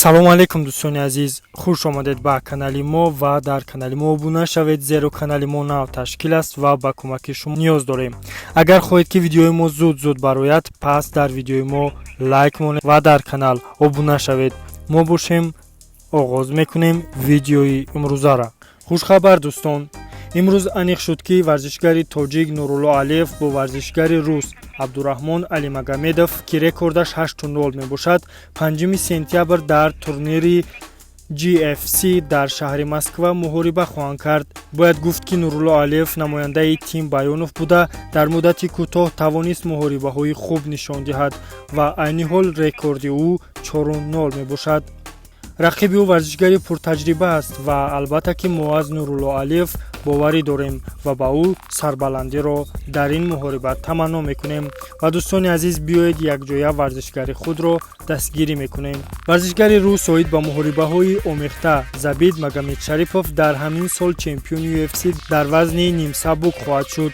Салому алейкум, дӯстони азиз, хуш омадед ба канали мо ва дар канали мо обуна шавед, зеро канали мо нав ташкил аст ва ба кӯмаки шумо ниёз дорем. Агар хоҳед, ки видеои мо зуд зуд барояд, пас дар видеои мо лайк монед ва дар канал обуна шавед. Мо бошем, оғоз мекунем видеои имрӯзара. Хушхабар, дӯстон: имрӯз аниқ шуд, ки варзишгари тоҷик Нурулло Алиев бо варзишгари рус Абдураҳмон Алимагомедов, ки рекордаш 8-0 мебошад, 5 сентябр дар турнири GFC дар шаҳри Москва муҳориба хоҳанд кард. Бояд гуфт, ки Нурулло Алиев намояндаи тим Баёнов буда, дар муддати кӯтоҳ тавонист муҳорибаҳои хуб нишон диҳад ва айни ҳол рекорди ӯ 4-0 мебошад. Рақиби ӯ варзишгари пуртаҷриба аст ва албатта, ки мо аз Нурулло Алиев боварӣ дорем ва ба ӯ сарбаландиро дар ин муҳориба таманно мекунем. Ва, дӯстони азиз, биёед, якҷоя варзишгари худро дастгирӣ мекунем. Варзишгари рус оид ба муҳорибаҳои омехта Забит Магомедшарипов дар ҳамин сол чемпиони UFC дар вазни нимсабук хоҳад шуд,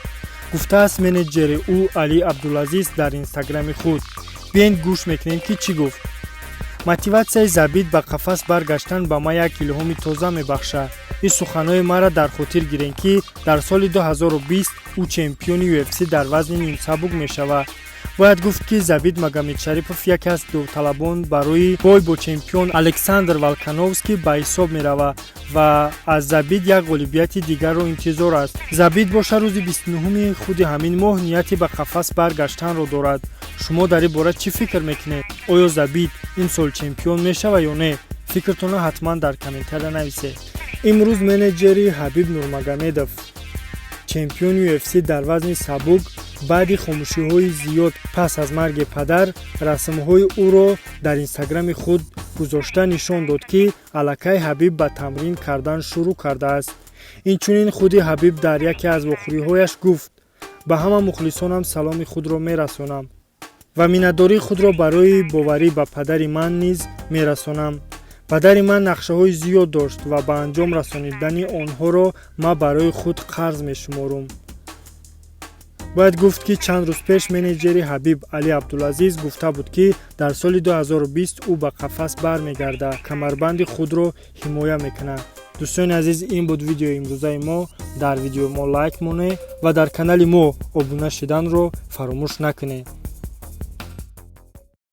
гуфтааст менеҷери ӯ Али Абдулазиз дар инстаграми худ. Биёед, гӯш мекунем, ки чӣ гуфт. Мотиватсияи Забит ба қафас баргаштан ба ман як илҳоми тоза мебахшад. Ин суханҳои маро дар хотир гирем, ки дар соли 2020 ӯ чемпиони UFC дар вазни нимсабук мешавад. Бояд гуфт, ки Забит Магомедшарипов яке аз довталабон барои бой бо чемпион Александр Волкановский ба ҳисоб меравад ва аз Забит як ғолибияти дигарро интизор аст. Забит боша, рӯзи 29-уми худи ҳамин моҳ нияти ба қафас баргаштанро дорад. Шумо дар ин бора чӣ фикр мекунед? Оё Забит имсол чемпион мешавад ё не? Фикртонро ҳатман дар комментария нависед. Имрӯз менеҷери Ҳабиб Нурмагомедов, чемпиони UFC дар вазни сабук, баъди хомӯшиҳои зиёд пас аз марги падар, расмҳои ӯро дар инстаграми худ гузошта, нишон дод, ки аллакай Ҳабиб ба тамрин кардан шурӯъ кардааст. Инчунин худи Ҳабиб дар яке аз вохӯриҳояш гуфт: «Ба ҳама мухлисонам саломи худро мерасонам ва миннатдории худро барои боварӣ ба падари ман низ мерасонам. Падари ман нақшаҳои зиёд дошт ва ба анҷом расонидани онҳоро ман барои худ қарз мешуморум». Бояд гуфт, ки чанд рӯз пеш менеҷери Ҳабиб Али Абдулазиз гуфта буд, ки дар соли 2020 ӯ ба қафас бармегардад, камарбанди худро ҳимоя мекунад. Дӯстони азиз, ин буд видеои имрӯзаи мо. Дар видеои мо лайк монед ва дар канали мо обуна шиданро фаромӯш накунед.